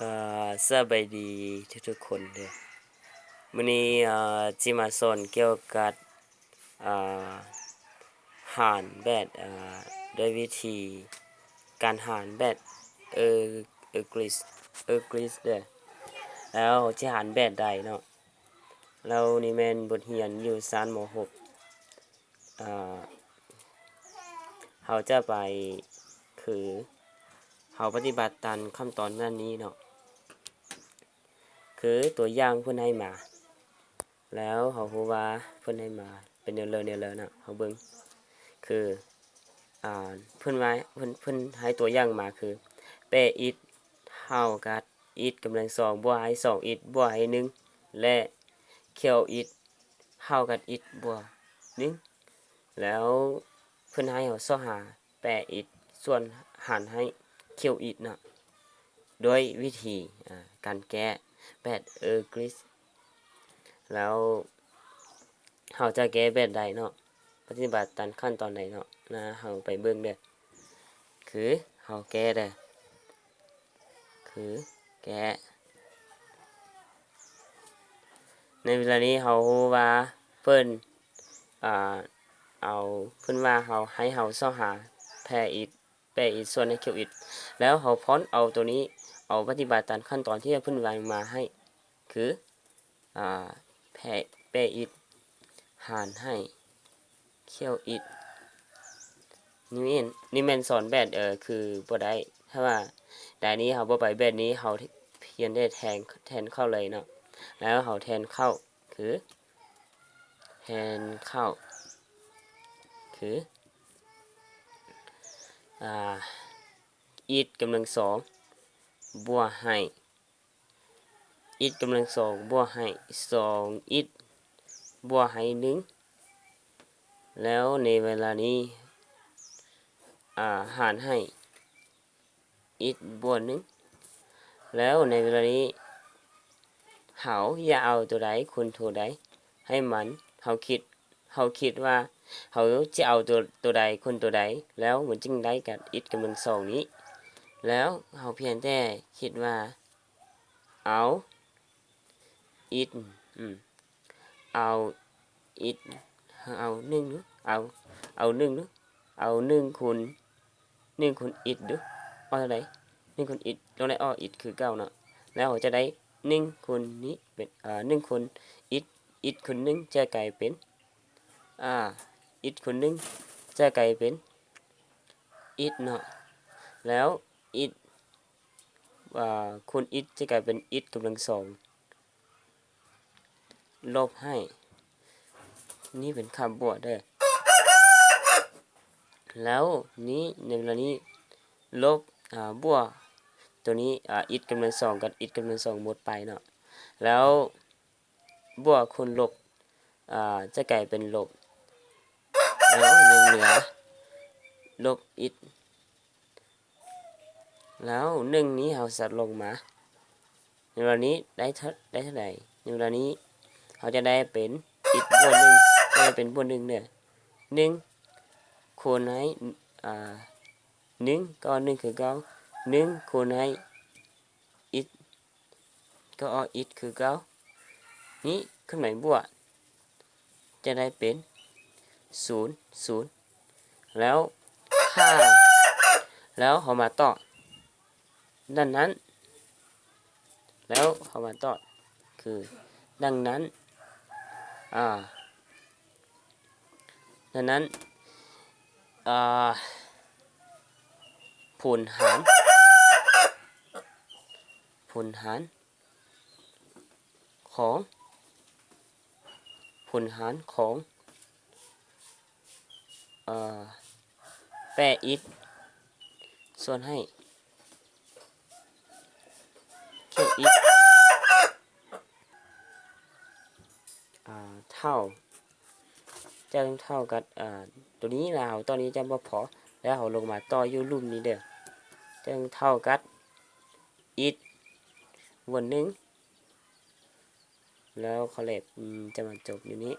ເອີ ສະບາຍດີທຸກໆຄົນເດີ. ມື້ນີ້ ເອີ ຊິມາສອນກ່ຽວກັບ ເອີ ຫານແບດ ເອີ ດ້ວຍວິທີການຫານແບດເອີ ເອີກຣິດ ເອີກຣິດເດີ ແລ້ວເຮົາຊິຫານແບດໃດເນາະ. ແລ້ວນີ້ແມ່ນບົດຮຽນຢູ່ຊັ້ນ ມໍຫົກ ເອີ ເຮົາຈະໄປ ຄື ເຮົາປະຕິບັດຕາມຂັ້ນຕອນນັ້ນນີ້ເນາະ ຄືຕົວຢ່າງເພິ່ນໃຫ້ມາ ແລ້ວເຮົາຮູ້ວ່າເພິ່ນໃຫ້ມາເປັນແນວໃດແນວໃດເນາະ ເຮົາເບິ່ງ ຄື ອ່າ ເພິ່ນວ່າ ເພິ່ນ ເພິ່ນໃຫ້ຕົວຢ່າງມາຄື ແປອິດເທົ່າກັບອິດກຳລັງສອງບວກໃຫ້ສອງອິດບວກໃຫ້ໜຶ່ງ ແລະ ຄິວອິດ ເທົ່າກັບອິດບວກໜຶ່ງ ແລ້ວເພິ່ນໃຫ້ເຮົາຊອກຫາແປອິດສ່ວນຫານໃຫ້ຄິວອິດເນາະ ໂດຍວິທີ ອາ ການແກ້ແບດເອີກຣິດ ແລ້ວເຮົາຈະແກ້ແບດໃດເນາະ ປະຕິບັດຕາມຂັ້ນຕອນໃດເນາະ ນະ ເຮົາໄປເບິ່ງເດີ ຄືເຮົາແກ້ເດີ ຄືແກ້ ໃນເວລານີ້ເຮົາຮູ້ວ່າເພິ່ນ ອ່າ ເອົາ ເພິ່ນວ່າເຮົາ ໃຫ້ເຮົາຊອກຫາແປອິດ ແປອິດສ່ວນໃຫ້ຄິວອິດ ແລ້ວເຮົາພ້ອນເອົາໂຕນີ້ ເອົາປະຕິບັດຕາມຂັ້ນຕອນທີ່ເພິ່ນວາງມາໃຫ້ ຄື ອ່າ ແປ ແປອິດຫານໃຫ້ຄິວອິດ ນີ້ແມ່ນ ນີ້ແມ່ນສອນແບດ ເອີ ຄືບໍ່ໄດ້ ຖ້າວ່າໃດນີ້ເຮົາບໍ່ໄປແບດນີ້ ເຮົາພຽງແຕ່ແທນ ແທນເຂົ້າເລີຍເນາະ ແລ້ວເຮົາແທນເຂົ້າ ຄື ແທນເຂົ້າ ຄື ອ່າ ອິດກຳລັງສອງບວກໃຫ້ ອິດກຳລັງສອງບວກໃຫ້ສອງອິດບວກໃຫ້ໜຶ່ງ ແລ້ວໃນເວລານີ້ ອາ ຫານໃຫ້ອິດບວກໜຶ່ງ ແລ້ວໃນເວລານີ້ ເຮົາຢາກເອົາໂຕໃດຄູນໂຕໃດໃຫ້ມັນ ເຮົາຄິດ ເຮົາຄິດວ່າເຮົາຈະເອົາໂຕ ໂຕໃດຄູນໂຕໃດ ແລ້ວມັນຈຶ່ງໄດ້ກັບອິດກຳລັງສອງນີ້ ແລ້ວເຮົາພຽງແຕ່ຄິດວ່າ ເອົາອິດ ອືມ ເອົາອິດ ເອົາໜຶ່ງ ເອົາ ເອົາໜຶ່ງ ເອົາໜຶ່ງຄູນ ໜຶ່ງຄູນອິດດູ ອອກເທົ່າໃດ? ໜຶ່ງຄູນອິດ ລອງໄດ້ອອກອິດຄືເກົ່າເນາະ ແລ້ວເຮົາຈະໄດ້ໜຶ່ງຄູນນີ້ເປັນ ເອີ ໜຶ່ງຄູນອິດ ອິດຄູນໜຶ່ງຈະກາຍເປັນ ອາ ອິດຄູນໜຶ່ງຈະກາຍເປັນອິດເນາະ ແລ້ວອິດ ອາ ຄູນອິດຈະກາຍເປັນອິດກຳລັງສອງ ລົບໃຫ້ ນີ້ເປັນຄ່າບວກເດີ ແລ້ວນີ້ໃນເວລານີ້ລົບ ອາ ບວກໂຕນີ້ ອາ ອິດກຳລັງສອງກັບອິດກຳລັງສອງໝົດໄປເນາະ ແລ້ວບວກຄູນລົບ ອາ ຈະກາຍເປັນລົບ ແລ້ວຍັງເຫຼືອລົບອິດ ແລ້ວໜຶ່ງນີ້ເຮົາສັດລົງມາ ໃນເວລານີ້ໄດ້ເທົ່າ ໄດ້ເທົ່າໃດ? ໃນເວລານີ້ເຮົາຈະໄດ້ເປັນອິດບວກໜຶ່ງ ຈະໄດ້ເປັນບວກໜຶ່ງເດີ ໜຶ່ງຄູນໃຫ້ ອາ ໜຶ່ງກໍໜຶ່ງຄືເກົ່າ ໜຶ່ງຄູນໃຫ້ອິດ ກໍເອົາອິດຄືເກົ່າ ນີ້ເຄື່ອນໝາຍບວກ ຈະໄດ້ເປັນສູນ ສູນ ແລ້ວຖ້າ ແລ້ວເຮົາມາຕໍ່ ດັ່ງນັ້ນ ແລ້ວເຮົາມາຕໍ່ ຄື ດັ່ງນັ້ນ ອາ ດັ່ງນັ້ນ ອາ ຜົນຫານ ຜົນຫານຂອງ ຜົນຫານຂອງ ເອີ ແປອິດ ສ່ວນໃຫ້ ຄິວອິດ ອາ ເທົ່າ ຈະຕ້ອງເທົ່າກັບ ອາ ໂຕນີ້ລະ ເຮົາ ຕອນນີ້ຈະບໍ່ພໍ ແລ້ວເຮົາລົງມາຕໍ່ຢູ່ລຸ່ມນີ້ເດີ ຈະຕ້ອງເທົ່າກັບອິດບວກໜຶ່ງ ແລ້ວຂໍ້ແລກ ອືມ ຈະມາຈົບຢູ່ນີ້